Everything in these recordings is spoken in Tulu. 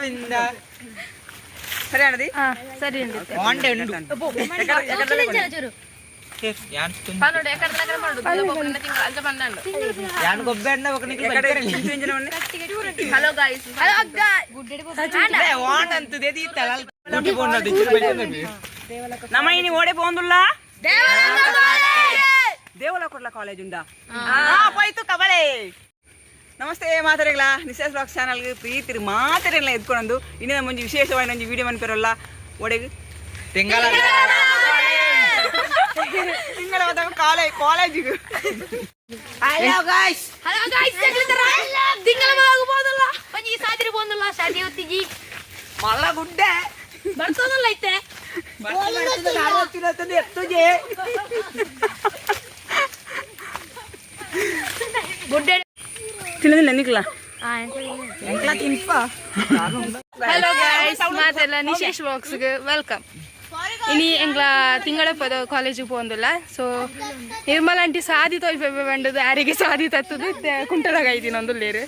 ಗೋವಿಂದ. ಸರಿ ಅಣ್ಣದಿ. ಹಾ, ಸರಿ ಉಂಡು. Hello guys. ನಮ್ಮ ಇನಿ ಓಡೆ ಪೋಂದುಲ್ಲ ದೇವಲ ಕೊಡ್ಲ ಕಾಲೇಜ್ ಉಂಡಾ ಪೋಯ್ತು ಕಬಳೆ. ನಮಸ್ತೆ ಮಾತರೆಗಳ, ನಿಶಾಸ್ ಬ್ಲಾಗ್ ಚಾನಲ್ಗೆ ಪ್ರೀತಿ ಮಾತರೆಗಳ ಎದ್ಕೊಂಡು ಇನ್ನು ನಮ್ಮ ಒಂಜಿ ವಿಶೇಷವಾದ ಒಂಜಿ ವಿಡಿಯೋ ಮನ್ಪೆರಲ್ಲ. ಒಡೆಗೆ ತಿಂಗಳ ತಿಂಗಳ ಕಾಲೇಜ್ ಕಾಲೇಜಿಗೆ. Hello guys. Hello guys, ತಿಂಗಳ ಮಗ ಹೋದಲ್ಲ, ಒಂಜಿ ಸಾದಿರಿ ಪೋಂದುಲ್ಲ, ಶಾದಿ ಹೊತ್ತಿಜಿ. ಮಲ್ಲ ಗುಡ್ಡೆ. ಬರ್ತದಲ್ಲ ಐತೆ. ಎತ್ತುಜೆ. ಗುಡ್ಡೆ. ತಿನ್ನದಿಲ್ಲ ನಿಕ್ಲ. ಹಲೋ ಗೈಸ್, ಮಾತೆಲ್ಲ ನಿಶೇಶ್ ಬಾಕ್ಸ್ಗೆ welcome. ಇನಿ ಎಂಗ್ಲ ತಿಂಗಳ ಪದ ಕಾಲೇಜಿಗೆ ಪೋಂದುಲ್ಲ. ಸೊ ನಿರ್ಮಲ ಆಂಟಿ ಸಾದಿ ತೋಯ್ಪೆ ಬಂಡದು, ಯಾರಿಗೆ ಸಾದಿ ತತ್ತದು ಕುಂಟಲಾಗ ಐದಿನ ಒಂದು ಲೇರು.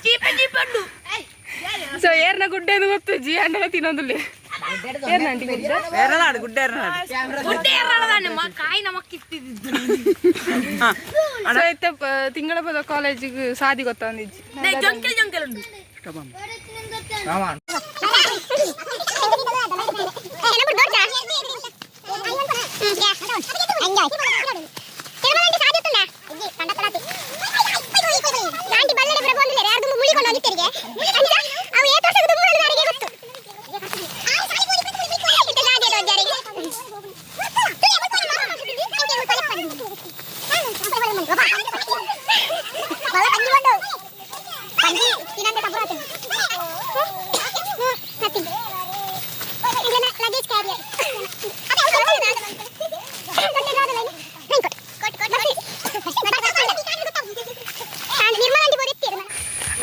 ಚೀಪೆ ಚೀಪಂಡು. ಸೊ ಏರ್ನ ಗುಡ್ಡೆ ಗೊತ್ತು ಜಿ ಅಂಡಲ ತಿನ್ನೊಂದುಲ್ಲೆ. ಏರ್ನ ಆಂಟಿ ಗುಡ್ಡೆ? ಎರನಾಡು ಗುಡ್ಡೆ, ಎರನಾಡು. ಗುಡ್ಡೆ ಏರಳದಾನೆ ಕಾಯಿ ನಮಕ್ಕಿತ್ತಿದ್ದು. ಸೊ ಇತ್ತೆ ತಿಂಗಳ ಪದ ಕಾಲೇಜಿಗೆ ಸಾದಿ ಗೊತ್ತೊಂದಿಜ್ಜಿ. ಜೊಂಕೆಲ್ ಜೊಂಕೆಲ್ ಉಂಡು. Luggage carrier.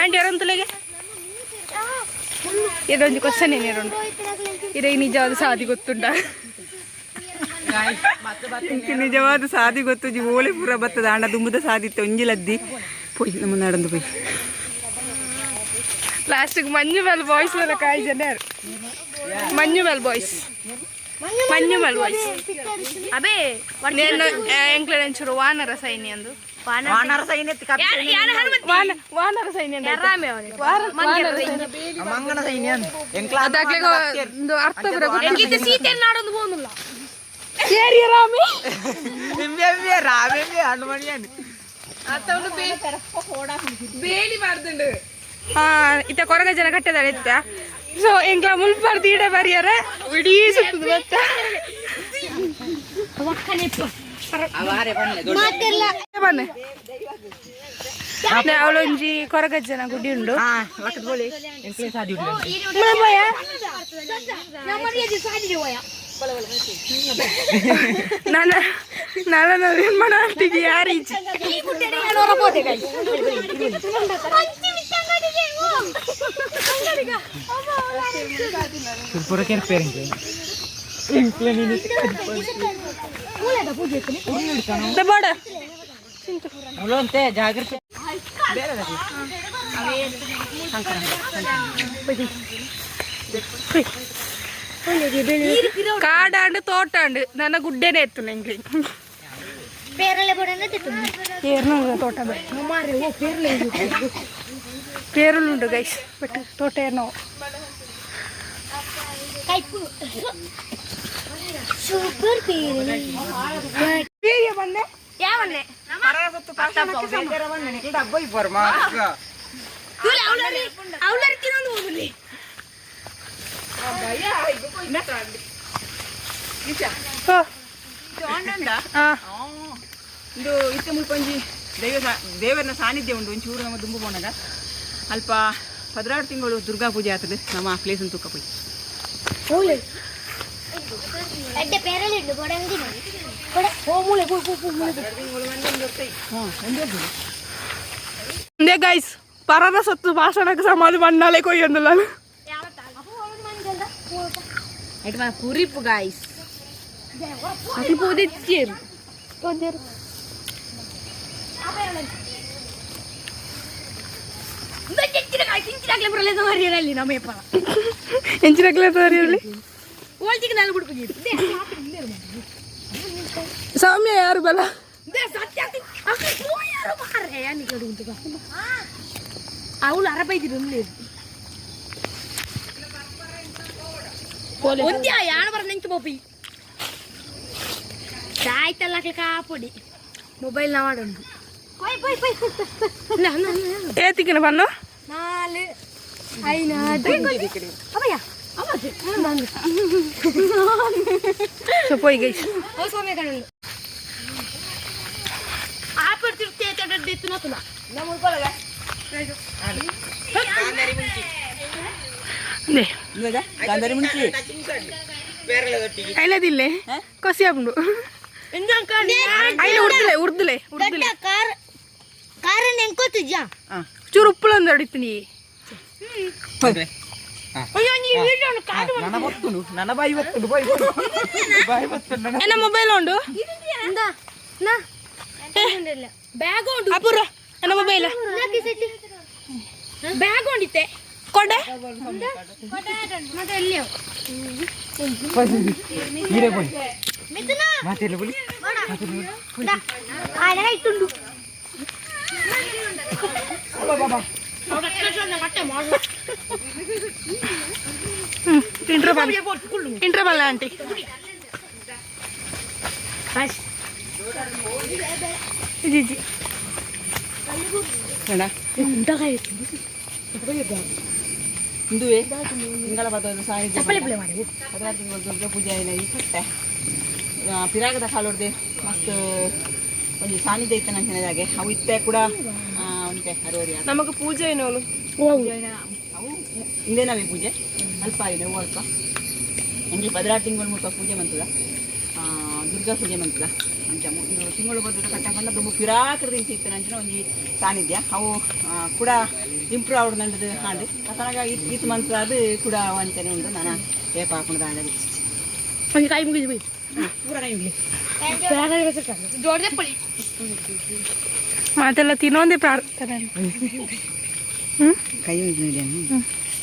Aunty ಅವರಂತಲೆಗೆ ಇದೊಂದು ಕ್ವಶನ್ ಏನೇರುಂಡು ಇದೇ ನಿಜವಾದ ಸಾದಿ ಗೊತ್ತುಂಡ? ಇಂಕ್ ನಿಜವಾದ ಸಾದಿ ಗೊತ್ತು ಜಿ. ಓಲೆ ಪೂರ ಬತ್ತದ ಅಣ್ಣ ದುಂಬುದ ಸಾದಿತ್ತು ಒಂಜಿ ಲದ್ದಿ ಪೋಯ್ ನಮ್ಮ നടந்து ಪೋಯ್. ಲಾಸ್ಟಿಗೆ ಮಂಜುಮಲ್ ಬಾಯ್ಸ್ ವಲ್ಲ ಕಾಯಿ ಜನ. Manjummel boys, Manjummel boys. ಅಬೇ. నేను ಎಂಕ್ಲೆ ಒಂಚೂರು ವಾನರ ಸೈನ್ಯ ಅಂದು. ವಾನರ ಸೈನ್ಯ. ವಾನ ವಾನರ ಸೈನ್ಯ ಅಂದ್ ಆಯ್ತಾ? ವಾನರ ಸೈನ್ಯ. ಮಂಗನ ಸೈನ್ಯ. ಅದಾಗ್ಲಿಗ ಒಂದು ಅರ್ಥ ಬರ ಗೊತ್ತಿಲ್ಲ. ಸೀತೆ ನಾಡೊಂದು ಹೋಗುಲ್ಲ. ಏರಿಯ ರಾಮಿ. ರಾಮೇ ಹನುಮಣಿಯನ್. ಹಾ, ಇತ್ತ ಕೊರಗ ಜನ ಕಟ್ಟದಾಳೆ ಇತ್ತ. ಸೊ ಎಂಕ್ಲ ಮುಲ್ಪರ್ದು ಈಡೆ ಬರಿಯರ ಇಡೀ ಸುತ್ತದ ಗೊತ್ತಾ? ಬನ್ನಿ, ಅವಳೊಂಜಿ ಕೊರಗಜ್ಜನ ಗುಡಿ ಉಂಡು. ಮುಳ ಪೋಯ. ನನ್ನ ನನ್ನ ಮನಾಟಿಗೆ ಯಾರೀಚಿ. ಬೋಡ. ಮುಲಂತೆ ಜಾಗ್ರತೆ. ಕಾಡಾಂಡು ತೋಟಾಂಡು ನನ್ನ ಗುಡ್ಡೆನೆ ಎತ್ತು ನಂಗೆ. ಏರ್ನ ತೋಟ പേരുള്ളുണ്ട് ഗൈസ്, ബട്ട് തോട്ട ഏർണോ. സൂപ്പർ പേര്. ಬಂದೆ. ಯಾವನ್ನೇ? ಅವಳರಿ ತಿನ್ನೊಂದು ಹೋಗುಲಿ. ಆ. ಇಂದು ಇತ್ತೆ ಮುಲ್ಪಂಜಿ ದೈವ ದೇವರನ ಸಾನ್ನಿಧ್ಯ ಉಂಡು. ಒಂಚೂರು ನಮ್ಮ ದುಂಬು ಪೋನಾಗ ಅಲ್ಪ 12 ತಿಂಗಳು ದುರ್ಗಾ ಪೂಜೆ ಆಗ್ತದೆ. ನಮ್ಮ ಪ್ಲೇಸ್ ತೂಕ ಪೋಯಿ. ಎಡ್ಡೆ ಪೇರಲಿಂಡು ಬೊಡಂದಿನ. ಒಂದೇ ಗೈಸ್, ಪರರ ಸೊತ್ತು ಭಾಷಣಕ್ಕೆ ಸಮಾಧಿ ಮಣ್ಣಾಲೆ ಕೊಯ್ಯೊಂದುಲ್ಲ. ಕುರಿಪು ಗಾಯ್ಸ್. ಅದು ಪೋದೆತ್ತಿಯರು. ಎಂಚಿನಕ್ಲೆ ತೋರಿರಲಿ. ಸೌಮ್ಯ ಯಾರು ಬಲ? ಅವಳು ಅರಬೈದಿರು. ಒಂದ್ಯಾ ಯಾಣ ಬರ ನಿಂತು ಬೋಪಿ ಆಯ್ತಲ್ಲ ಕಾಪೊಡಿ ಮೊಬೈಲ್ ನಾವಾಡುಂಡು. ಏತಿಕ್ಕಿನ ಬನ್ನು. ನಾಲ್ ಐನ ಅವಯ್ಯ. ಸೊ ಪೋಯಿ ಗೈಸ್. ಸೌಮ್ಯ ಕಣ್ಣು ಆಪರ್ ತಿರ್ತಿ ಎತ್ತುನ. ಅದೇ. ಗಾಂಧಾರಿ ಮುಂಚಿ. ಐಲದಿಲ್ಲೆ ಕೊಸಿ ಆಪುಂಡು. ಐಲ ಉರ್ದುಲೆ ಉರ್ದುಲೆ ಉರ್ದುಲೆ. ಕಾರ್ ಕಾರನ್ನ ಎಂಕೋತುಜ್ಜಾ? ಚೂರು ಉಪ್ಪುಲೊಂದು ಹೊಡಿತೀನಿ. ನನ್ನ ಬತ್ತುಂಡು, ನನ್ನ ಬಾಯಿ ಬತ್ತುಂಡು, ಬಾಯಿ ಬಾಯಿ ಬತ್ತುಂಡು. ಎನ್ನ ಮೊಬೈಲ್ ಉಂಡು. ಬ್ಯಾಗ್ ಉಂಡು. ಅಪೂರ್ವ, ಎನ್ನ ಮೊಬೈಲ್? ಬ್ಯಾಗ್ ಉಂಡಿತ್ತೆ. ಕೊಡೆ. ಮತ್ತೆ ಎಲ್ಲಿ? ಹೀರೆ ಬೋಲಿ ಮಾತೆಲ್ಲ ಬೋಲಿ. ಇಟ್ಟುಂಡು. ತಿಂಟ್ರೆ ಬಲ್ಲ, ತಿಂಟ್ರೆ ಬಲ್ಲ ಆಂಟಿ. ಜಿಜಿ. ಹಿಂದುವೆ ತಿಂಗಳ ಬದಲು ಸಾಹಿತ್ಯ 16 ತಿಂಗಳು ದುರ್ಗಾ ಪೂಜೆ ಆಯಿನ ಈ ಕಟ್ಟೆ ಪಿರಾಗದ ಕಾಲೊಡ್ದೆ ಮಸ್ತ್ ಒಂಜಿ ಸಾನ್ನಿಧ್ಯ ಇತ್ತ ನಂಚಿನದಾಗೆ ಅವು ಇತ್ತೆ ಕೂಡ ಉಂಟೆ ಅರೋರಿ. ನಮಗ ಪೂಜೆ ಏನೋಳು? ಅವು ಇಂದೇನವೇ ಪೂಜೆ ಅಲ್ಪ ಆಗಿದೆ. ಅವು ಅಲ್ಪ ಎಂಗೆ 16 ತಿಂಗಳು ಮುಲ್ಪ ಪೂಜೆ ಮಂತದ, ದುರ್ಗಾ ಪೂಜೆ ಮಂತದ. ಅಂಚ ಇದು ತಿಂಗಳು ಬದಲು ಕಟ್ಟ ಪಂಡ ದುಂಬು ಪಿರಾಕೃತಿ ಇಂಚ ಇತ್ತ ನಂಚಿನ ಒಂಜಿ ಸಾನ್ನಿಧ್ಯ ಅವು ಕೂಡ ಇಂಪ್ರೂವ್ ಆವಡ್ ನಂಡದು ಹಾಂಡ್ ಅತನಗ ಈತ್ ಮಂತ್ ಅದು ಕೂಡ ಅಂಚನೆ ಉಂಡು. ನಾನು ಏಪ ಹಾಕೊಂಡು ದಾದ. ಒಂಜಿ ಕೈ ಮುಗಿದು ಹೋಯ್. ಪೂರ ಕೈ ಮುಗಿಲಿ. ಜೋಡದೆ ಪಳಿ. ಮಾತೆಲ್ಲ ತಿನ್ನೊಂದೇ ಪ್ರಾರ್ಥನೆ. ಕೈ ಮುಗಿಲಿ.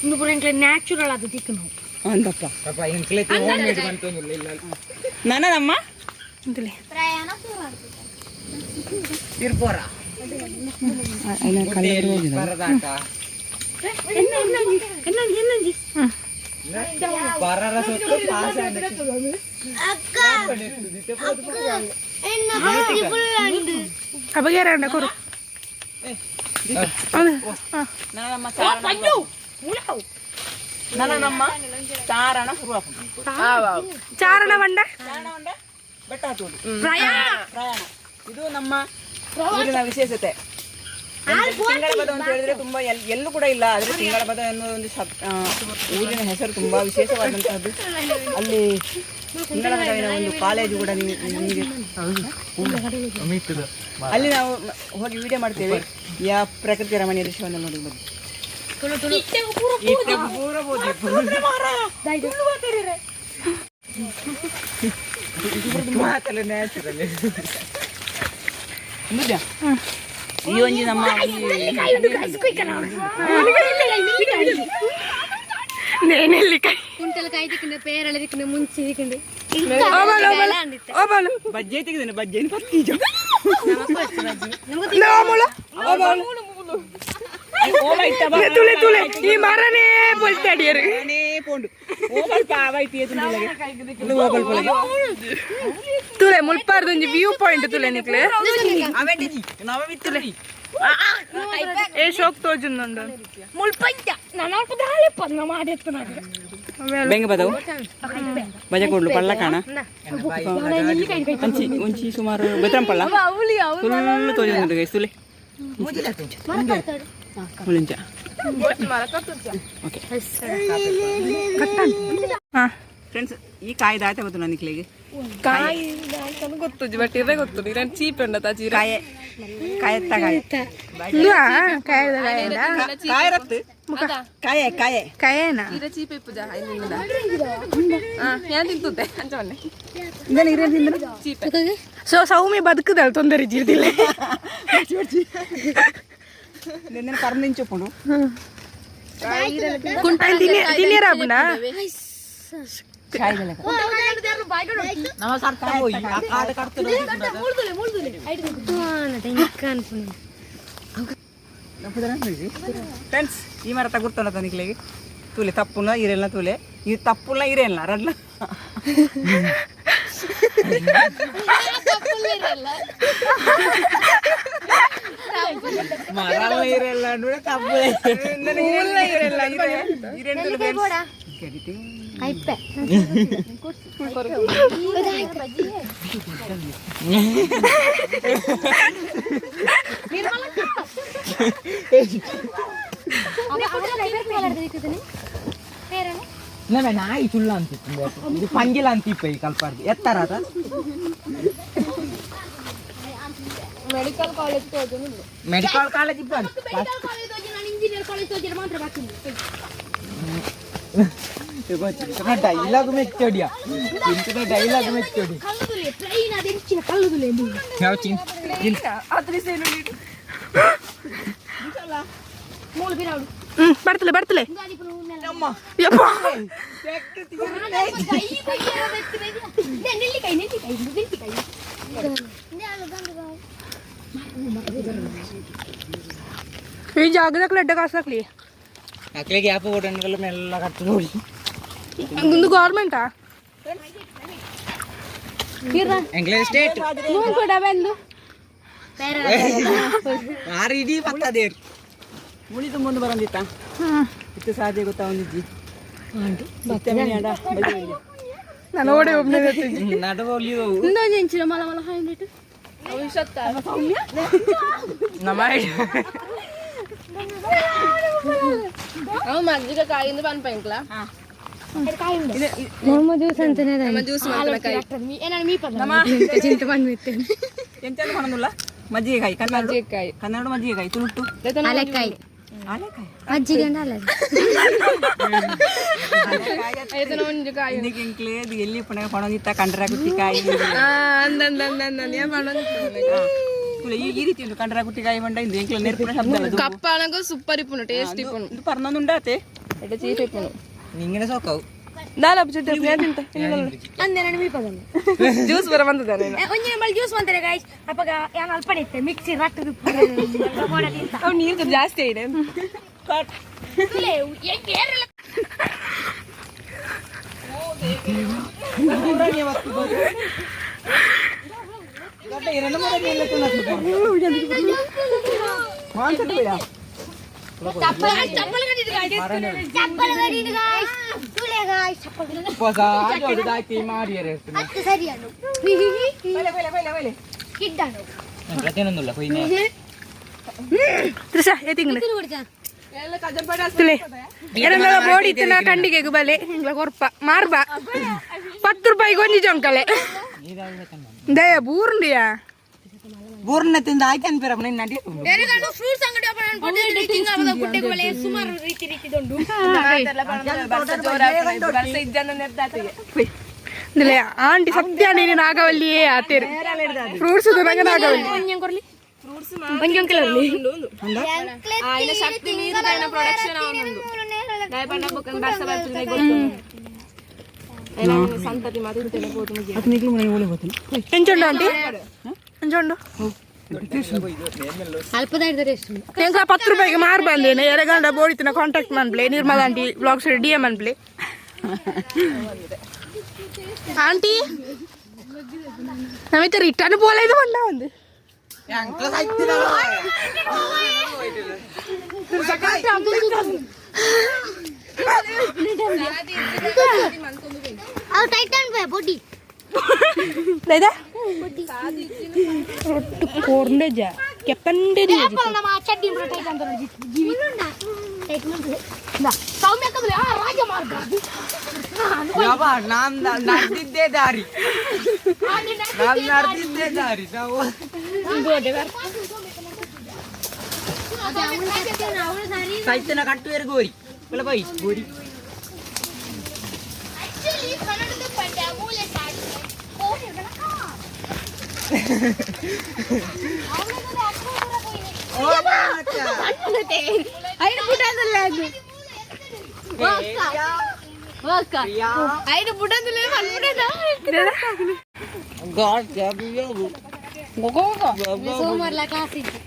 ಇಂದು ಪೂರ ಎಂಕ್ಲೆ ನ್ಯಾಚುರಲ್ ಅದು ತಿಕ್ಕು ನಾವು. ಅಂದಪ್ಪ. ಪಾಪ ಎಂಕ್ಲೆತಿ ಹೋಮ್ ಮೇಡ್ ಬಂತೊಂದಿಲ್ಲ ಇಲ್ಲ. ನನದಮ್ಮ. ಅಂತಲೇ. ಪ್ರಯಾಣ. ಇರ್ಪೋರ ಪರದಾಟ ಪರರ ಸೊತ್ತು ಪಾಸ್. ಅಕ್ಕ, ಎನ್ನ ಫುಲ್ ಅಂಡು. ಅಬಗೇರ ಅಂಡ ಕೊರು ಅದು. ನನದಮ್ಮ ಚಾರಣ, ನನನಮ್ಮ ಚಾರಣ ಶುರು. ಚಾರಣ ಬಂಡ. ಚಾರಣ ಉಂಡ ಬೆಟ್ಟ ಹತ್ತುವುದು ಪ್ರಯಾಣ. ಇದು ನಮ್ಮ ಊರಿನ ವಿಶೇಷತೆ. ತಿಂಗಳ ಪದ ಅಂತ ಹೇಳಿದ್ರೆ ತುಂಬಾ ಎಲ್ಲೂ ಕೂಡ ಇಲ್ಲ. ಆದ್ರೆ ತಿಂಗಳ ಪದ ಎನ್ನುವ ಒಂದು ಊರಿನ ಹೆಸರು ತುಂಬಾ ವಿಶೇಷವಾದಂತಹದ್ದು. ಅಲ್ಲಿ ತಿಂಗಳ ಪದವಿನ ಒಂದು ಕಾಲೇಜು ಕೂಡ ನೀವು ನಿಮಗೆ ಅಲ್ಲಿ ನಾವು ಹೋಗಿ ವಿಡಿಯೋ ಮಾಡ್ತೇವೆ. ಯಾ ಪ್ರಕೃತಿ ರಮಣೀಯ ದೃಶ್ಯವನ್ನು ನೋಡಿ ಬನ್ನಿ. ಪೂರ ಬೋದಿ. ಮಾತೆಲ್ಲ ನ್ಯಾಚುರಲ್. ನಿಜ. ಈ ಒಂಜಿ ನಮ್ಮ ನೆಲ್ಲಿಕಾಯಿ. ಕುಂಟಲ್ ಕಾಯಿ ತಿಕ್ಕೊಂಡು, ಪೇರಳೆ ತಿಕ್ಕೊಂಡು, ಮುಂಚಿ ತಿಕ್ಕೊಂಡು. ಓಬಾಲು ಓಬಾಲು ಓಬಾಲು. ಬಜ್ಜೆ ತೆಗೆದೇನೆ, ಬಜ್ಜೆ ಪತ್ತೀಜ. ಓಬಾಲು ಓಬಾಲು. ತುಲೆ ತುಲೆ, ಈ ಮರನೇ ಪೊಲ್ತಾಡಿಯರು. ಪೋಂಡು ಓಬಲ್ ಪಾವೈತಿ ಓಬಲ್. ತುಲೆ ಮುಲ್ಪಾರ್ದು ಒಂಜಿ ವ್ಯೂ ಪಾಯಿಂಟ್ ತುಲೆ ನಿಕ್ಲೆ. ನವ. ಏ ಶೋಕ್ ತೋಜುಂದುಂಡು. ಮುಲ್ಪಂಚ ನನ್ನ ದಾಳೆ ಪನ್ನ ಮಾಡಿ. ಬೆಂಗ ಬದವು ಬಜ ಕೊಡ್ಲು ಪಳ್ಳ ಕಾಣ ಅಂಚಿ ಒಂಚಿ ಸುಮಾರು ಬೆತ್ರಂ ಪಳ್ಳ ಫುಲ್ ತೋಜುಂಡು ಗೈಸ್. ತುಲೆ ಮುಳಿಂಚ. ಓಕೆ. ಹಾ. ಫ್ರೆಂಡ್ಸ್, ಈ ಕಾಯಿ ದಾತೆ ಗೊತ್ತು ನಿಕ್ಲೆಗೆ? ಕಾಯಿ ಗೊತ್ತುಜಿ, ಬಟ್ ಇರೇ ಗೊತ್ತು. ಇರನ್ ಚೀಪ್ ಉಂಡ ತಾಜಿ. ಕಾಯೆ ಕಾಯತ್ತ ಕಾಯ. ಕಾಯದ ಕಾಯದ. ಕಾಯ ರತ್ತು ಕಾಯೆ ಕಾಯೆ. ಕಾಯೇನಾ? ಇಂದನೆ ಇರೇ ತಿಂದನೆ. ಸೊ ಸೌಮ್ಯ ಬದುಕುದಲ್ಲ, ತೊಂದರೆ ಇದ್ದಿರ್ದಿಲ್ಲ. ನಿನ್ನೆ ಕರ್ಮ ನಿಂಚೊಪ್ಪುಂಡು. ತಿನ್ನಿರಾಬುನ ನಮ್ಮ ಸರ್ತ ಹೋಯಿ ಆ ಕಾಡು ಕಡ್ತದೆ. ಫ್ರೆಂಡ್ಸ್, ಈ ಮರತ ಗುರ್ತಲ್ಲ ತನಿಕ್ಲೆಗೆ ತೂಲೆ ತಪ್ಪುನ ಇರೆಲ್ಲ ತೂಲೆ ಈ ತಪ್ಪುಲ್ಲ ಇರೆಲ್ಲ ರಡ್ಲ. ಮರಲ್ಲ ಇರಲ್ಲ ಅಂದ್ರೆ ತಪ್ಪು. ಇರೆಲ್ಲ ಇರೆಲ್ಲ. ಕೈಪೆ. ಇಲ್ಲ, ನಾಯಿ ಚುಳ್ಳ ಅಂತಿತ್ತು, ಇದು ಪಂಗಿಲ ಅಂತಿಪ್ಪ. ಈ ಕಲ್ಪಾರ್ದು ಎತ್ತರ ಅದ. Medical college. ಮೆಡಿಕಲ್ ಕಾಲೇಜ್ ಇಪ್ಪ. ಇಂಜಿನಿಯರ್ ಕಾಲೇಜ್ ಮಾತ್ರ ಬಾಕಿ. ಡೈಲಾಗ್ ಮೆಚ್ಚೋಡಿಯ, ಇಂಚಿನ ಡೈಲಾಗ್ ಮೆಚ್ಚೋಡಿ. ಕಲ್ಲುದುಲೆ ಪ್ಲೈನ್ ಅದೆಂಚಿನ ಕಲ್ಲುದುಲೆ. ಯಾವ ಚಿನ್ ಮೂಲು ಬಿರಾಡು. ಬರ್ತಲೆ ಬರ್ತಲೆ ಯಪ್ಪ. ನೆಲ್ಲಿಕಾಯಿ ನೆಲ್ಲಿಕಾಯಿ ನೆಲ್ಲಿಕಾಯಿ. ಈ ಜಾಗದಾಗ ಲಡ್ಡ ಕಾಸಾಕ್ಲಿ. ಅಕ್ಲಿಗೆ ಗ್ಯಾಪ್ ಕೊಡಂಗಲ್ಲ, ಮೆಲ್ಲ ಕಟ್ಟೋಡಿ. ಒಂದು ಗೌರ್ಮೆಂಟಾ? ಎಂಗ್ಲೇ ಸ್ಟೇಟ್. ಕೂಡ ಬಂದು. ಆರು ಇಡೀ ಬರ್ತದೇರು. ಮುಳಿ ತುಂಬೊಂದು ಬರಂದಿತ್ತ ಇತ್ತು ಸಾಧ್ಯ ಗೊತ್ತಾ ಒಂದಿಜ್ಜಿ. ನಾನು ಓಡಿ ಒಬ್ಬನೇ. ನಡುವಲ್ಲಿ ಇಂಚಿನ ಮಲ ಮಲ ಹೈಂಡ್ರೆಡ್. ನಮ್ಮ ಅವ ಮಜ್ಜಿಗೆ ಕಾಯಿಂದ ಪನ್ಪಂಕ್ಲ. ನಮ್ಮ ಜ್ಯೂಸ್ ಅಂತಾನೆ. ಜ್ಯೂಸ್ ಮಾಡ್ತಾನೆ ಕಾಯಿ. ಏನಾರು ಮೀ ಪದ ಚಿಂತೆ ಬಂದ್ಬಿಟ್ಟೆ. ಎಂತೆಲ್ಲ ಮಾಡೋದಿಲ್ಲ, ಮಜ್ಜಿಗೆ ಕಾಯಿ ಕನ್ನಡ. ಮಜ್ಜಿಗೆಕಾಯಿ. ಕನ್ನಡ ಮಜ್ಜಿಗೆ ಕಾಯಿ ತುಳುಟು. ಅಲೆಕಾಯಿ. ಆಲೆಕಾಯಿ. ಮಜ್ಜಿಗೆ ಅಂದ್ರೆ ಅಲ್ಲ. ಒಂಜಿ ಕಾಯಿ. ಇನ್ನಕ್ಕೆ ಎಂಕ್ಲೇ ಅದು ಎಲ್ಲಿ ಪುನಃ ಪಣೊಂದಿತ್ತ ಕಂಡ್ರ ಗುತ್ತಿಕಾಯಿ. ಅಂದಂದಂದಂದ ಏನ್ ಮಾಡೋದು? ತುಳು ಈ ಈ ರೀತಿ ಉಂಟು ಕಂಡ್ರ ಗುತ್ತಿಕಾಯಿ ಬಂಡ ಇಂದು ಎಂಕ್ಲ ನೆರ್ಪುನ ಶಬ್ದ ಅಲ್ಲ ಅದು. ಕಪ್ಪಾನಗ ಸೂಪರ್ ಇಪ್ಪುನು, ಟೇಸ್ಟ್ ಇಪ್ಪುನು. ಇದು ಪರ್ನೊಂದುಂಡಾತೆ. ಎಡ್ಡೆ ಚೀಪ್ ಇಪ್ಪುನು. ನಿಂಗನೆ ಸೋಕವು. ದಾಲ ಜೊತೆ ತಿಂತ. ಅಂದೆ ನಾನು ಮೀ ಪದ. ಜ್ಯೂಸ್ ಬರ ಬಂದದಾನೆ. ಒಂಜಿನ ಬಳಿ ಜ್ಯೂಸ್ ಬಂತಾರೆ ಗಾಯ್ಸ್. ಅಪ್ಪಗ ಏನು ಅಲ್ಪನೆ ಇತ್ತೆ ಮಿಕ್ಸಿ ರಟ್ಟು. ಅವ್ ನೀರು ಜಾಸ್ತಿ ಆಗಿದೆ. ಚಪ್ಪಲ್ ಗಾಯ್ಸ್ ತುಲೆ ಗಾಯ್ಸ್ ಚಪ್ಪಲ್. ಮಾಡಿಯರೆ. ಅತ್ತು ಸರಿ ಅನು ಕಿಡ್ಡಾನು. ಪ್ರತಿಯೊಂದಿಲ್ಲ ಕೊಯ್ನೆ. ತ್ರಿಷಾ ಏ ತಿಂಗಳು ತುಲೆ ಎರನೆಲ್ಲ ಬೋಡಿ ಇತ್ತಿನ ಕಂಡಿಗೆಗು ಬಲೆ ಇಂಗ್ಲ ಕೊರ್ಪ ಮಾರ್ಬಾ 10 ರೂಪಾಯಿಗೆ ಒಂಜಿ ಜೊಂಕಲೆ ದಯ ಬೂರ್ಂಡಿಯಾ. ಬೂರ್ನ ತಿಂದ ಆಯ್ತು ಅನ್ಪಿರಪ್ಪ ನಿನ್ನ ನಡಿ. ಫ್ರೂಟ್ಸ್ ಅಂಗಡಿ ಗುಟ್ಟೆಗೆ ಸುಮಾರು ರೀತಿ ರೀತಿದುಂಡು. ಇಂದಲೇ ಆಂಟಿ ಸತ್ಯ ನೀನು ನಾಗವಲ್ಲಿಯೇ ಆತೇರು ಫ್ರೂಟ್ಸ್ ನಂಗೆ ನಾಗವಲ್ಲಿ. ಒಂಜಿ ಕೊರ್ಲಿ ಒಂಜಿ ಅಂಕಲ್. ಶಕ್ತಿ ಮೀರಿದ ಪ್ರೊಡಕ್ಷನ್ ಅವನೊಂದು ಸಂತತಿ ಎಂಚುಂಡು ಆಂಟಿ ಎಂಚುಂಡು? ಅಲ್ಪದ ಹಿಡಿದರೆ ಎಷ್ಟು? ಎಂಕ್ಲ 10 ರೂಪಾಯಿಗೆ ಮಾರು ಬಂದೇನೆ ಎರಗಂಡ ಬೋಡಿತಿನ ಕಾಂಟ್ಯಾಕ್ಟ್ ಮನ್ಪ್ಲೆ Nirmala aunty blogs D M ಅನ್ಪ್ಲೆ ಆಂಟಿ. ನಮಿತ ರಿಟರ್ನ್ ಪೋಲ ಇದು ಬಂಡ ಒಂದು. ಅವು ಟೈಟನ್ ಬೈ ಬೊಡಿ. ರೊಟ್ಟು ಕೋರ್ಂಡೆ ಕೆಪ್ಪಂಡೆ. ನಮ್ಮ ಚಡ್ಡಿ ಟೈಟ್ ಅಂತ ಜೀವಿ ಟೈಟ್ ಮಾಡ್ತದೆ ಸೌಮ್ಯ ಕಬ್ರೆ ಆ ರಾಜಮಾರ್ಗ. ಯಾವ ನಾನ್ ನಡೆದಿದ್ದೇ ದಾರಿ, ನಾನ್ ನಡೆದಿದ್ದೇ ದಾರಿ ನಾವು. ಸೈತನ ಕಟ್ಟುವೇರು ಗೋರಿ ಬಲ ಬೈ ಗೋರಿ. ಆಕ್ಚುಲಿ ಕನ್ನಡದ ಪಂಡ ಮೂಲೆ ಸಾಡಿ. ಐದು ಬುಡಂದಿಲ್ಲ ಪನ್ಪುಡದ. ಸೋಮವಾರ ಕ್ಲಾಸ್ ಇತ್ತು.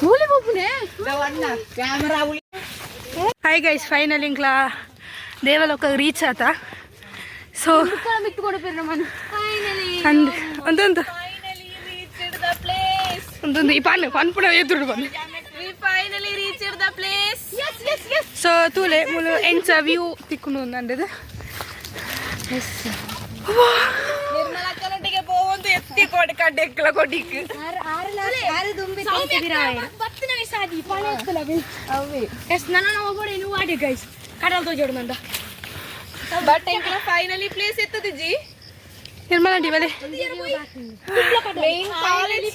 ಮೂಲೆ ಪೋಪುನೆ. ಹಾಯ್ ಗೈಸ್, ಫೈನಲ್ ಇಂಕ್ಲಾ ದೇವಲೋಕ ರೀಚ್ ಆತ. ಸೊ ಅಂದ್ ಒಂದೊಂದು ಒಂದೊಂದು ಈ ಪಾನ್ ಪನ್ಪುಣ ಎದುರು ಬನ್ನಿ. Finally reached the place. So ತೂಲೆ, ಮುಲು ಎಂಚ ವ್ಯೂ ತಿಕ್ಕುನು ಅಂದದು. ನಿರ್ಮಲಕ್ಕನೊಟ್ಟಿಗೆ ಪೋವೊಂದು ಎತ್ತಿ ಕೊಡಿ ಕಡ್ಡೆಕ್ಲ ಕೊಡಿಕ್. ಗೈಸ್, ಕಡಲ್ ತೋಜೋಡು ಮಂದ. ಬಟ್ ಎಂಕ್ಲ ಫೈನಲಿ ಪ್ಲೇಸ್ ಎತ್ತದ ಜಿ. ನಿರ್ಮಲ ಆಂಟಿ, ಬಲೆ. Main college.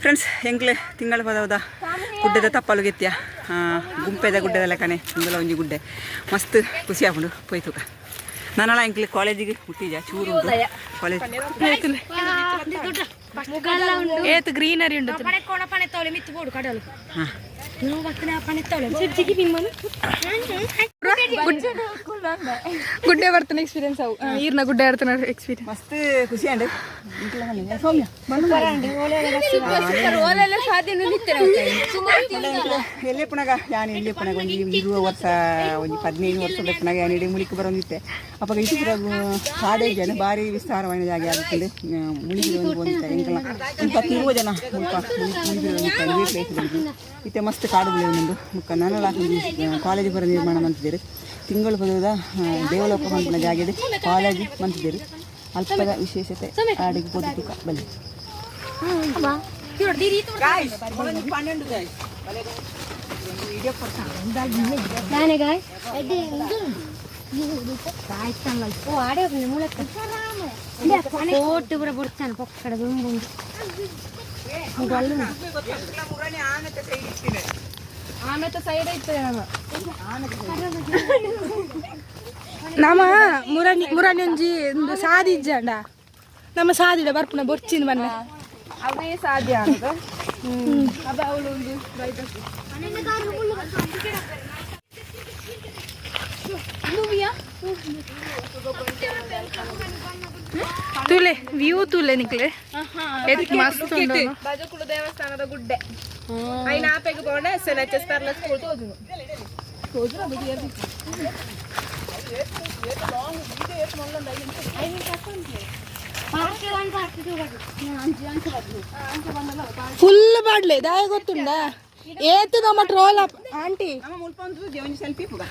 Friends, ಎಂಕ್ಲೆ ತಿಂಗಳ ಪದವದ ಗುಡ್ಡದ ತಪ್ಪಲು ಗೆತ್ತಿಯ. ಗುಂಪೆದ ಗುಡ್ಡದ ಲೆಕ್ಕನೆ ಇಂದಲ ಒಂಜಿ ಗುಡ್ಡೆ. ಮಸ್ತ್ ಖುಷಿ ಆಪುಂಡು ಪೋಯ್ತುಕ. ನಾನಲ್ಲ ಎಂಕ್ಲೆ ಕಾಲೇಜಿಗೆ ಹುಟ್ಟಿಜ ಚೂರು ಉಂಟು ಕಾಲೇಜ್. ಏತ್ ಗ್ರೀನರಿ ಉಂಡು. ಪಣೆ ಕೋಣ ಪಣೆ ತೋಳೆ ಮಿತ್ತು ಬೋಡು ಕಡಲು. ಹಾಂ. ನೀವು ಬತ್ತನ ಪಣೆ ತೋಳೆ ಚಿಕ್ಕಿ ಬಿಮ್ಮನು. ಗುಡ್ಡೆ ಬರ್ತನ ಎಕ್ಸ್ಪೀರಿಯನ್ಸ್ ಅವು ಈರ್ನ ಗುಡ್ಡೆ ಬರ್ತನ ಎಕ್ಸ್ಪೀರಿಯನ್ಸ್. ಮಸ್ತ್ ಖುಷಿ ಆಂಡ್ ಸೌಮ್ಯ. ಓಲೆಲ್ಲ ಸಾಧ್ಯ. ಎಲ್ಲೇ ಪುನಗ ಯಾನ್ ಎಲ್ಲಿ ಪುನಗ ಒಂಜಿ 20 ವರ್ಷ, ಒಂಜಿ 15 ವರ್ಷ ಪುನಗ ಯಾನ್ ಇಡೀ ಮುಳಿಕ್ ಬರೋಂದಿತ್ತೆ. ಅಪಗ ಇಟ್ಟು ಪೂರ ಕಾಡೇ ಜನ, ಭಾರಿ ವಿಸ್ತಾರವಾದ ಜಾಗ ಆಗುತ್ತದೆ. ಮುಳಿಗೆ ಒಂದು ಬಂದಿತ್ತೆ. ಎಂಕಲ್ನ ಒಂದು 10 20 ಜನ ಮುಲ್ಪ ಮುಳಿಗೆ ಬಂದಿತ್ತೆ. ಪ್ಲೇಸ್ ಬಂದು ಇತ್ತೆ ಮಸ್ತ್ ಕಾಡು ಬೆಳೆಯುವುದು. ಮುಕ್ಕ ನನಲ ಒಂಜಿ ಕಾಲೇಜ್ ಪೂರ ನಿರ್ಮಾಣ ಮಂತಿದ್ದೀರಿ. ತಿಂಗಳು ಪದದ ದೇವಲೋಕ ಪನ್ಪುನ ಜಾಗೆಡ್ ಕಾಲೇಜ್ ಮಂತಿದ್ದೀರಿ. ಅಲ್ಪದ ವಿಶೇಷತೆ ಕಾಡಿಗೆ ಪೋದು ಬಲ್ಲಿ. ನಾನೇ ಗಾಯ್ಸ್ ಓ ಆಡೆ ಮೂಲಕ ಕೋಟು ಪೂರ ಬೊಡ್ಚಾನ ಪೊಕ್ಕಡ ದುಂಬು ಉಂಡು. ಆಮೇಲೆ ಸೈಡ್ ಇತ್ತು. ನಮ್ಮ ಮುರಾನಿ ಮುರಾನಿ ಒಂಜಿ ಒಂದು ಸಾದಿ ಇಜ್ಜಾಂಡ, ನಮ್ಮ ಸಾದಿಡ ಬರ್ಪುನ ಬೊರ್ಚಿನ ಬನ್ನ. ಅವೇ ಸಾಧ್ಯ ಅನ್ನೋದು ಅದ ಅವಳು ಒಂದು ರೈಟ್. ತೂಲೆ ವ್ಯೂ ತೂಲೆ ನಿಕ್ಲೆ, ಎತ್ ಮಸ್ತ್ ಉಂಡು. ಬಜಕುಳು ದೇವಸ್ಥಾನದ ಗುಡ್ಡೆ ಐನ ಆಪೆಗ್ ಪೋಂಡ S N H S Perla school ತೋಜುನು. Part 1, part 2. ಫುಲ್ ಬಾಡ್ಲೆ ದಾಯ ಗೊತ್ತುಂಡ ಏತ್ ನಮ್ಮ ಟ್ರೋಲ್ ಆಂಟಿ. ನಮ್ಮ ಮುಲ್ಪ ಒಂದು ಒಂಜಿ ಸೆಲ್ಫಿ ಪುಗ.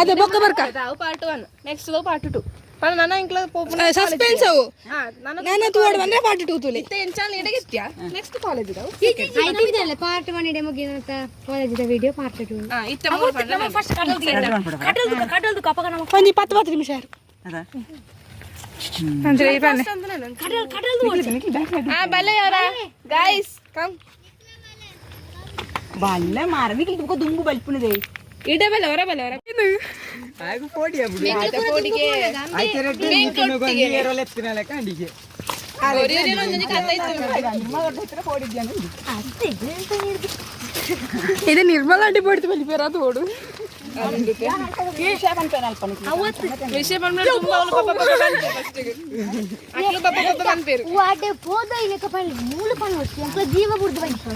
ಅದೇ ಬೊಕ್ಕ ಬರ್ಕ. ಅವು ಪಾರ್ಟ್ 1, ನೆಕ್ಸ್ಟ್ ಪಾರ್ಟ್ 2 ಪಂಡ ನನ್ನ ಇಂಕ್ಲ ಪೋಪುನ. ಸಸ್ಪೆನ್ಸ್ ಅವು. ಹಾ, ನನ್ನ ನಾನು ತೂವಡ್ ಬಂದ್ರೆ ಪಾರ್ಟ್ 2 ತೂಲೆ. ಎಂಚಾನ್ ಇಡಗಿತ್ಯಾ ನೆಕ್ಸ್ಟ್ ಕಾಲೇಜ್ ಇದಾವು. ಪಾರ್ಟ್ 1 ಇಡೆ ಮುಗಿದ ಕಾಲೇಜಿದ ವಿಡಿಯೋ ಪಾರ್ಟ್ 2. ಹಾ, ಇತ್ತೆ ಮೂರು ಪಂಡ. ಫಸ್ಟ್ ಕಡಲ್ದು ಕಡಲ್ದು ಕಪಕ ನಮ್ಮ. ಒಂಜಿ 10 10 ನಿಮಿಷ ಯಾರು ಅದ. ಅಂದ್ರೆ ಈ ಬನ್ನಿ. ಕಡಲ್ ಕಡಲ್ದು. ಹಾ, ಬಲೆ ಯಾರ ಗೈಸ್ ಕಮ್. ಬಲ್ಲ ಮಾರ ನಿಕ್ಲೆ ತುಕ ದುಂಬು ಬಲ್ಪುನದೆ. ಇಡೆ ಬಲೆ, ಹೊರ ಬಲೆ, ಹೊರ. ಪೋಡಿಗೆ. ಇದು ನಿರ್ಮಲ ಆಂಟಿ ಪಡ್ತು ಬಲಿ ಪೇರ ಅದು ಓಡು. ವಿಷಯ ಬಂದ್ಮೇಲೆ ತುಂಬಾ ಅವಳು ಪಾಪ ಪಾಪ ಬಂತೆ ಫಸ್ಟಿಗೆ. ಅಕ್ಲು ಪಾಪ ಪಾಪ ಬಂದ್ಪೇರು. ವಾಡೆ ಪೋದ ಇಲೆಕ ಪಂಡ ಮೂಲು ಪಂಡ ಎಂತ ಜೀವ ಬುಡ್ದು ಬಂತು.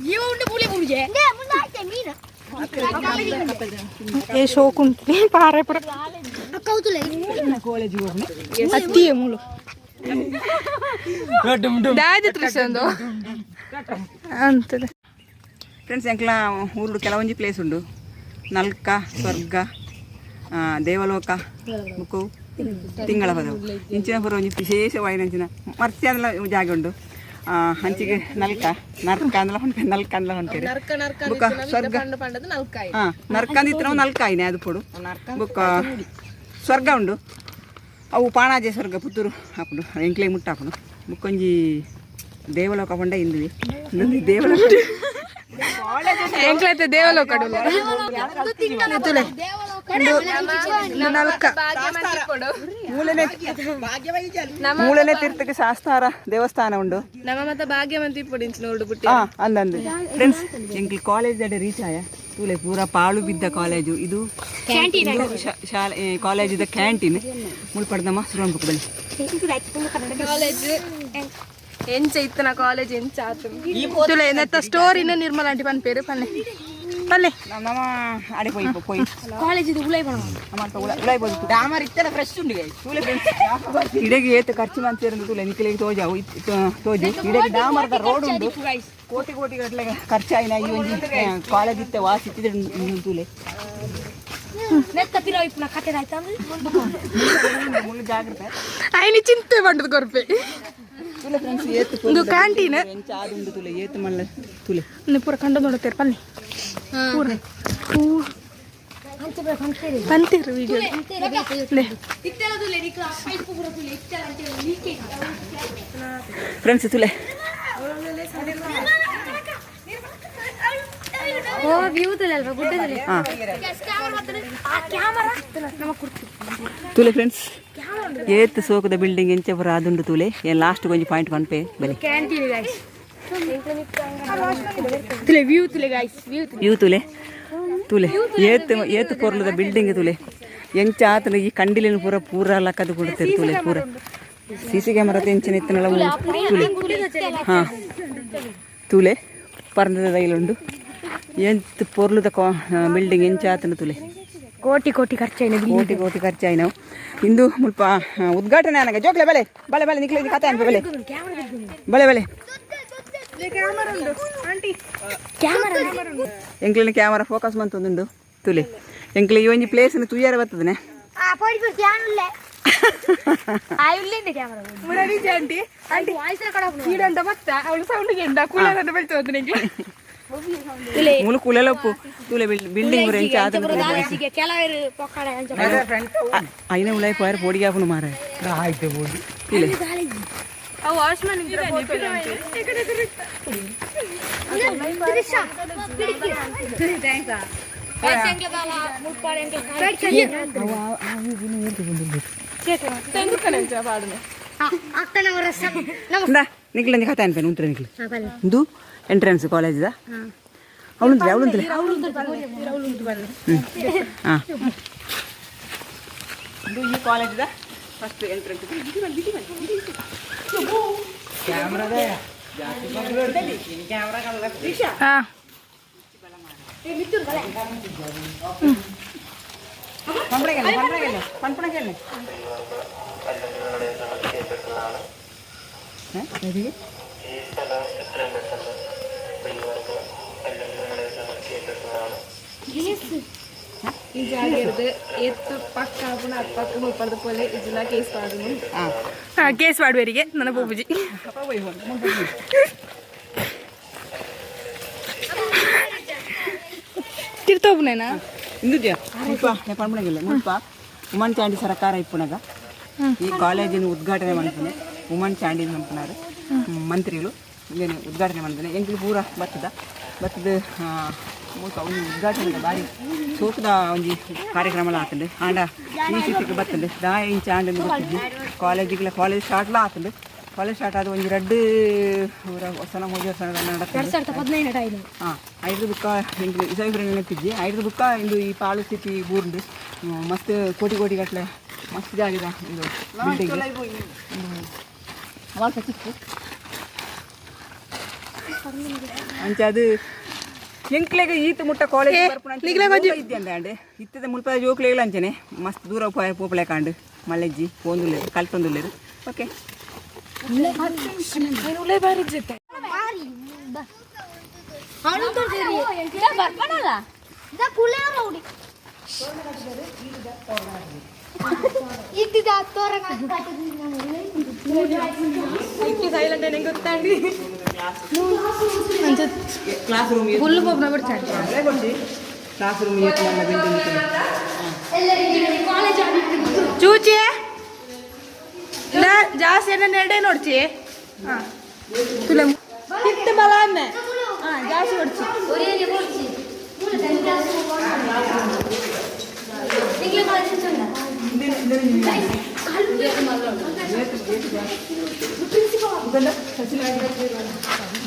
ಜೀವ ಉಂಟು ಪುಳಿ ಪುಳಿಜೆ ಮುಂದೆ ಮೀನು. ಏ ಶೋಕ್ ಉಂಟು ಪಾರೆ ಪುರ. ಅಕ್ಕ ಹೌದುಲ್ಲ. ಅತ್ತಿಯೇ ಮುಳು ದಾದ ತ್ರಿಸಂದು ಅಂತದೆ. ಫ್ರೆಂಡ್ಸ್, ಎಂಕ್ಲ ಊರುಡು ಕೆಲವೊಂಜಿ ಪ್ಲೇಸ್ ಉಂಡು. ನಲ್ಕ ಸ್ವರ್ಗ, ದೇವಲೋಕ, ಮುಕ್ಕು ತಿಂಗಳ ಪದವು ಇಂಚಿನ ಪೂರ ಒಂಜಿ ವಿಶೇಷವಾಯಿನ ಅಂಚಿನ ಮರ್ತ್ಯಾದಲ ಜಾಗ ಉಂಡು. ಅಂಚಿಗೆ ನಲ್ಕ ನರ್ಕ ಅಂದಲ ಹೊನ್ಪೆ, ನಲ್ಕ ಅಂದಲ ಹೊನ್ಪೇರು. ನರ್ಕ ನರ್ಕ. ಬುಕ್ಕ ಸ್ವರ್ಗ. ಪಂಡ ಪಂಡದು ನಲ್ಕಾಯಿ. ಹಾಂ, ನರ್ಕ ಅಂದಿತ್ತು ನಾವು ನಲ್ಕಾಯಿನೇ ಅದು ಪೊಡು. ಬುಕ್ಕ ಸ್ವರ್ಗ ಉಂಡು. ಅವು ಪಾಣಾಜೆ ಸ್ವರ್ಗ ಪುತ್ತೂರು ಹಾಪುಂಡು, ಎಂಕ್ಲೆ ಮುಟ್ಟ ಹಾಪುಂಡು. ಬುಕ್ಕೊಂಜಿ ದೇವಲೋಕ ಪಂಡ ಇಂದುವಿ, ಇಂದೊಂದು ದೇವಲೋಕ. ಎಂಕ್ಲೈತೆ ದೇವಲೋಕ. ದೇವಲೋಕ. ನಲ್ಕ ಮೂಲೆನೆ ಮೂಲೆನೆ ತೀರ್ಥಕ್ಕೆ ಶಾಸ್ತಾರ ದೇವಸ್ಥಾನ ಉಂಡು. ನಮ್ಮ ಮತ್ತೆ ಭಾಗ್ಯವಂತಿ ಇಪ್ಪೊಡು ನೋಡು ಬುಟ್ಟಿ. ಆ ಅಂದಂದು ಫ್ರೆಂಡ್ಸ್, ಎಂಕ್ಲು ಕಾಲೇಜ್ ಅಡೆ ರೀಚ್ ಆಯ. ತೂಲೆ, ಪೂರ ಪಾಳು ಬಿದ್ದ ಕಾಲೇಜು ಇದು. ಇದು ಶಾಲೆ, ಕಾಲೇಜಿದ ಕ್ಯಾಂಟೀನ್. ಮುಳ್ಪಡ್ದಮ್ಮ ಸುರನ್ ಬುಕ್ ಬಲ್ಲಿ. ಕಾಲೇಜ್ ಎಂಚ ಇತ್ತನ, ಕಾಲೇಜ್ ಎಂಚ ಆತು. ತುಲೆ, ನೆತ್ತ ಸ್ಟೋರಿನ ನಿರ್ಮಲ ಆಂಟಿ ಪನ್ಪೇರು. ಪನ್ನೆ ಪಲ್ಲೆ. ನಮ್ಮ ನಮ್ಮ ಅಡೆ ಪೋಯಿ ಪೋಯಿ. ಕಾಲೇಜ್ ಇದು ಉಲೈ ಬಣ. ಅಮ್ಮ ಉಳಾಯಿ ಬೋದು. ಡಾಮರ್ ಇತ್ತಲ್ಲ, ಫ್ರೆಶ್ ಉಂಡು ಗೈಸ್. ತೂಲೆ ಫ್ರೆಂಡ್ಸ್, ಇಡೆಗೆ ಏತ್ ಖರ್ಚು ಮಂತೇರಂದು ತೂಲೆ. ನಿಕ್ಲೆಗ್ ತೋಜಾವು, ತೋಜು. ಇಡೆಗೆ ಡಾಮರ್ದ ರೋಡ್ ಉಂಡು. ಕೋಟಿ ಕೋಟಿ ಗಟ್ಟಲೆ ಖರ್ಚಾಯಿನ ಈ ಒಂಜಿ ಕಾಲೇಜ್ ಇತ್ತೆ ವಾಸಿ ಇತ್ತಿದ್ರೆ ತೂಲೆ. ನೆತ್ತ ಪಿರ ಇಪ್ಪುನ ಕತೆ ಆಯ್ತಾ? ಮುಳ್ಳು, ಜಾಗ್ರತೆ. ಐನಿ ಚಿಂತೆ ಬಂಡದ ಕೊರ್ಪೆ. ತೂಲೆ ಫ್ರೆಂಡ್ಸ್, ಏತ್ ಇದು ಕ್ಯಾಂಟೀನ್. ಎಂಚ ಆದುಂಡು ತೂಲೆ, ಏತ್ ಮಲ್ಲ ತೂಲೆ. ಇನ್ನು ಪೂರ ಕಂಡ ನೋಡುತ್ತೇವೆ. ಪನ್ನಿ ಪೂರ ಪಂತೀರು ವಿಡಿಯೋ. ಇತ್ತೆಲ್ಲ ತುಲೆ ನಿಕ್ಲ ಪೈಪ್ ಪೂರ ತುಲೆ ಇತ್ತೆಲ್ಲ ಅಂತ ಲೀಕೇಜ್. ಫ್ರೆಂಡ್ಸ್, ತುಲೆ. ಓ, ವ್ಯೂ ತುಲೆ ಅಲ್ವಾ ಗುಡ್ಡದಲ್ಲಿ ಆ ಕ್ಯಾಮರಾ ನಮ್ಮ ಕುರ್ತಿ. ತೂಲೆ ಫ್ರೆಂಡ್ಸ್, ಏತ್ ಸೋಕದ ಬಿಲ್ಡಿಂಗ್, ಎಂಚ ಪೂರ ಆದುಂಡು ತೂಲೆ. ಏನ್ ಲಾಸ್ಟ್ ಒಂಜಿ ಪಾಯಿಂಟ್ ಪನ್ಪೆ ಬಲೆ. Canteen guys. ತುಲೆ ವ್ಯೂ ತುಲೆ ಗೈಸ್, ವ್ಯೂ. ವ್ಯೂ ತೂಲೆ ತೂಲೆ, ಏತ್ ಏತ್ ಪೊರ್ಲುದ ಬಿಲ್ಡಿಂಗ್ ತೂಲೆ. ಎಂಚ ಆತನ ಈ ಕಂಡಿಲಿನ ಪೂರ ಪೂರ ಲಕ್ಕದು ಕೊಡ್ತೇವೆ ತೂಲೆ. ಪೂರ ಸಿ ಸಿ ಕ್ಯಾಮರಾ ಎಂಚಿನ ಇತ್ತನಲ್ಲ ತೂಲೆ. ಹಾ, ತೂಲೆ, ಪರ್ಂದದ ದೈಲುಂಡು. ಎಂತ ಪೊರ್ಲುದ ಬಿಲ್ಡಿಂಗ್, ಎಂಚ ಆತನ ತೂಲೆ. ಕೋಟಿ ಕೋಟಿ ಖರ್ಚಾಯಿನ. ಕೋಟಿ ಕೋಟಿ ಖರ್ಚಾಯಿನವು. ಇಂದು ಮುಲ್ಪ ಉದ್ಘಾಟನೆ ಆನಗ ಜೋಕ್ಲೆ ಬಲೆ ಬಲೆ ಬಲೆ, ನಿಕ್ಲೆ ಕತೆ ಅನ್ಪೆ. ಬಲೆ ಬಲೆ ಬಲೆ. ಕ್ಯಾಮರಾ. ಎಂಕ್ಲಿನ ಕ್ಯಾಮರಾ ಫೋಕಸ್ ಮಂತೊಂದುಂಡು ತುಲೆ. ಎಂಕ್ಲೆ ಈ ಒಂಜಿ ಪ್ಲೇಸ್ ತುಯ್ಯಾರ ಬರ್ತದನೆ. ಆ ಪೋಡಿ ಪೋಡಿ ಯಾನುಲ್ಲೆ ಆಯುಲ್ಲೇಂದೆ camera. Murali aunty, aunty. Voice record. ಈಡಂತ ಭಕ್ತ ಅವಳು ಸೌಂಡ್ ಗೆಂಡ ಕೂಲದಂತ ಬೆಳ್ತು ನಿಂಗೆ. ಮುಲು ಕುಲೆಲೊಪ್ಪು ತುಲೆ. ಬಿಲ್ಡಿಂಗ್ ಎಂಚ ಆತನ. ಕೆಲವರು ಪೊಕ್ಕಡ ಅಂಚ. ಐನ ಉಲಾಯಿ ಪೋಯರ್ ಪೋಡಿಗೆ ಆಪುನು ಮಾರ. ಆಯ್ತು ಬೋಡಿ. ತುಲೆ. ಅವು ವಾಚ್ಮನ್. ತ್ರಿಷಾ ಪಿಡಿಕಿ thanks. ಅಕ್ಕನವರ ನಮ್ಮ. ಇಂದಾ, ನಿಕ್ಲೆ ಕತೆ ಅನ್ಪೇನು ಉಂತ್ರೆ ನಿಕ್ಲೆ. ಇಂದು ಎಂಟ್ರೆನ್ಸ್ ಕಾಲೇಜ್ದ. ಅವಳುಂತ್ಲೆ ಅವಳುಂತ್ಲೆ. ಹಾಂ, ಇದು ಈ ಕಾಲೇಜ್ದ ಫಸ್ಟ್ ಎಂಟ್ರೆನ್ಸ್. ಕ್ಯಾಮ್ರಾದ ಕ್ಯಾಮ್ರಾ ಕಲ್ಲ. ಹಾ. ಪಂಪಣಗೆಲ್ಲ ಪಂಪಣಗೆಲ್ಲ ಪಂಪಣಗೆಲ್ಲ. ഈ സ്ഥലം എത്രയും പെട്ടെന്ന് ഒഴിവാക്കുക, അല്ലെങ്കിൽ നിങ്ങളെ സമർപ്പിക്കപ്പെടുന്നതാണ്. ಈ ಜಾಗೆರ್ದು ಎತ್ತು ಪಕ್ಕ ಆಪುನ ಅಪ್ಪಕ್ಕ ಮುಲ್ಪದ ಪೋಲೆ ಇಜ್ಜಿನ ಕೇಸ್ ಪಾಡುನು. ಹಾ, ಕೇಸ್ ಮಾಡುವರಿಗೆ ನನ್ನ ಬೂಬುಜಿ. ತಿರ್ತೋಬ್ನೇನಾ? ಇಂದು ಮುಲ್ಪ ಪಂಪಣಗೆಲ್ಲ ಮುಲ್ಪ ಉಮನ್ ಚಾಂಡಿ ಸರಕಾರ ಇಪ್ಪುನಗ ಈ ಕಾಲೇಜಿನ ಉದ್ಘಾಟನೆ ಮಾಡ್ತಾನೆ. ಉಮನ್ ಚಾಂಡಿ ಪನ್ಪುನಾರು ಮಂತ್ರಿಗಳು ಏನು ಉದ್ಘಾಟನೆ ಮಾಡ್ತಾನೆ. ಎಂಕ್ಲು ಪೂರ ಬತ್ತದ ಬತ್ತದ ಮುಲ್ಪ ಒಂಜಿ ಉದ್ಘಾಟನೆ ಬಾರಿ ಸೋಕುದ ಒಂಜಿ ಕಾರ್ಯಕ್ರಮ ಆತಂಡು. ಆಂಡ ಈ ಸಿಟಿಗೆ ಬತ್ತಂಡು ದಾ ಇಂಚ ಆಂಡಂದು ಗೊತ್ತಿದ್ದಿ. ಕಾಲೇಜಿಗೆಲ್ಲ ಕಾಲೇಜ್ ಸ್ಟಾರ್ಟ್ಲ ಆತಂಡು. ಕಾಲೇಜ್ ಸ್ಟಾರ್ಟ್ ಆದ ಒಂಜಿ ರಡ್ಡು ವರ್ಷನ ಮೂಜಿ ವರ್ಷ ನಡತ್ಂಡು. 2015 ಆಯ್ತು. ಹಾಂ, ಐದು ಬುಕ್ಕ ಎಂಕ್ಲು ಇಸವಿ ನೆನಪಿಜ್ಜಿ. ಐದು ಬುಕ್ಕ ಇಂದು ಈ ಪಾಳು ಸ್ಥಿತಿ ಬೂರ್ಂಡು. ಮಸ್ತ್ ಕೋಟಿ ಕೋಟಿ ಗಟ್ಟಲೆ ಮಸ್ತ್ ಜಾಗದ ಇದು ಬಿಲ್ಡಿಂಗ್ ಅಲ್ಪ ಚಿಕ್ಕು. ಅಂಚ ಅದು ಎಂಕ್ಲೆಗ್ ಈತ ಮುಟ್ಟ ಕಾಲೇಜ್ ಇದ್ದೆ ಅಂಡೆ ಇತ್ತದ ಮುಲ್ಪ ಜೋಕ್ಲೆಗ್ಲ ಅಂಚನೆ ಮಸ್ತ್ ದೂರ ಪೋಪಲೆ ಕಾಂಡು ಮಲ್ಲೆಜ್ಜಿ ಪೋಂದುಲ್ಲೇರು ಕಲ್ತೊಂದುಲ್ಲೇರು. ಓಕೆ. ಅವನು ಬರ್ಪಣಲ್ಲ ಕುಲೇರ ಇದ್ದಿದ್ದ ತೋರಣ. ಸೈಲೆಂಟ್ ನಂಗೆ ಗೊತ್ತಾಂಡಿ. Class room. ಫುಲ್ ಪೋಪುನ ಬಿಡ್ಚಾಡಿ. Class room building. ಕಾಲೇಜ್. ಚೂಚಿ ಜಾಸ್ತಿ ಎಣ್ಣೆ ನೆಡೆ ನೋಡ್ಚಿ. ಹಾಂ, ತುಲೆ ತಿತ್ತು ಬಲ ಅಮ್ಮೆ. ಹಾಂ, ಜಾಸ್ತಿ ಹೊಡ್ಚಿ.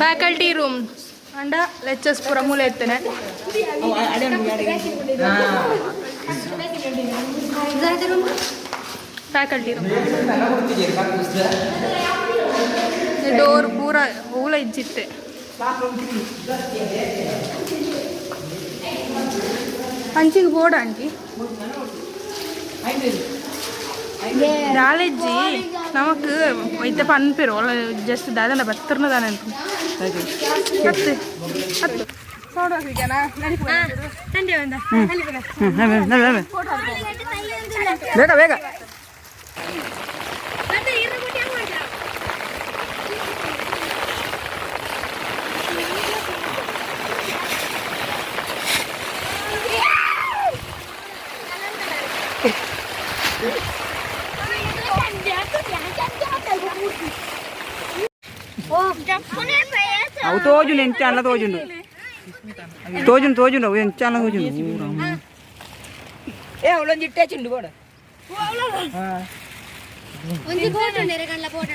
ಫ್ಯಾಕಲ್ಟಿ ರೂಮ್ ಅಂಡ ಲೆಕ್ಚರ್ಸ್ ಪೂರ ಮೂಲೆ ಎತ್ತನೆ. ಫ್ಯಾಕಲ್ಟಿ ರೂಮ್ ಡೋರ್ ಪೂರ ಹೂಲ ಇಜ್ಜಿತ್ತೆ. ಅಂಚಿಗೆ ಬೋರ್ಡ್ ಆಂಟಿ ನಾಲೆಜ್ಜಿ ನಮಕ್ ಇತ್ತೆ ಪನ್ಪೆರು ಒಲ್ಲ ಜಸ್ಟ್ ದಾದನ ಬತ್ತರ್ನ ದಾನೆ ಹತ್ತು ಹತ್ತು ಸೌಂಡ್ ಹಾಕಿದ್ಯಾನಾ? ಬೇಗ ಬೇಗ. ಅವು ತೋಜುಂಡು, ಎಂಚ ಅಲ್ಲ ತೋಜುಂಡು, ತೋಜುಂಡು ತೋಜುಂಡು, ಅವು ಎಂಚ ಅಲ್ಲ ತೋಜುಂಡು. ಏ, ಅವಳೊಂದು ಇಟ್ಟೆ ಚಿಂಡು ಬೋಡ.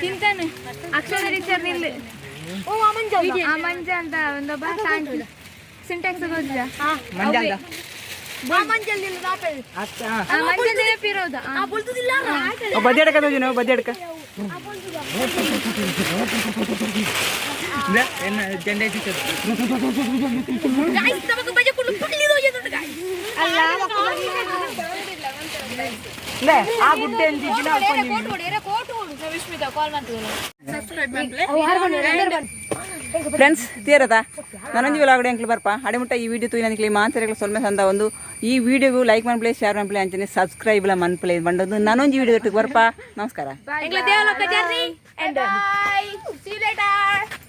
ತಿಂತಾನೆ ಅಕ್ಷರ ಟೀಚರ್ ನಿಲ್ಲು. ಆ ಮಂಜ ಅಂತ ಒಂದೊಬ್ಬ ಸಿಂಟ್ಯಾಕ್ಸ್ ಗೊತ್ತಿಲ್ಲ. ಮಂಜಾಲ್ದ. ಆ ಮಂಜ ಪಿರೋದ. ಬದಿಯಡ್ಕ ತೋಜುನು, ಬದಿಯಡ್ಕ. ಆ ಗುಡ್ಡೆ ಎಂತಿದ್ದಿನ. ಫ್ರೆಂಡ್ಸ್, ತೀರತ ನಾನೊಂದು ಒಳಗಡೆ ಅಂಕ್ಲು ಬರ್ಪ ಅಡೆಮುಟ್ಟ. ಈ ವಿಡಿಯೋ ತೂಯಿನ ಅಂಕ್ಲಿ ಮಾಂತರೆಗಳ ಸೊಲ್ಮೆ ಸಂದ ಒಂದು. ಈ ವಿಡಿಯೋಗೂ ಲೈಕ್ ಮನ್ಪ್ಲೆ, ಶೇರ್ ಮನ್ಪ್ಲೆ, ಅಂಚನೆ ಸಬ್ಸ್ಕ್ರೈಬ್ ಲ ಮನ್ಪ್ಲೆ ಬಂಡೊಂದು. ನಾನೊಂದು ವಿಡಿಯೋ ಬರ್ಪ. ನಮಸ್ಕಾರ. Bye. See you later.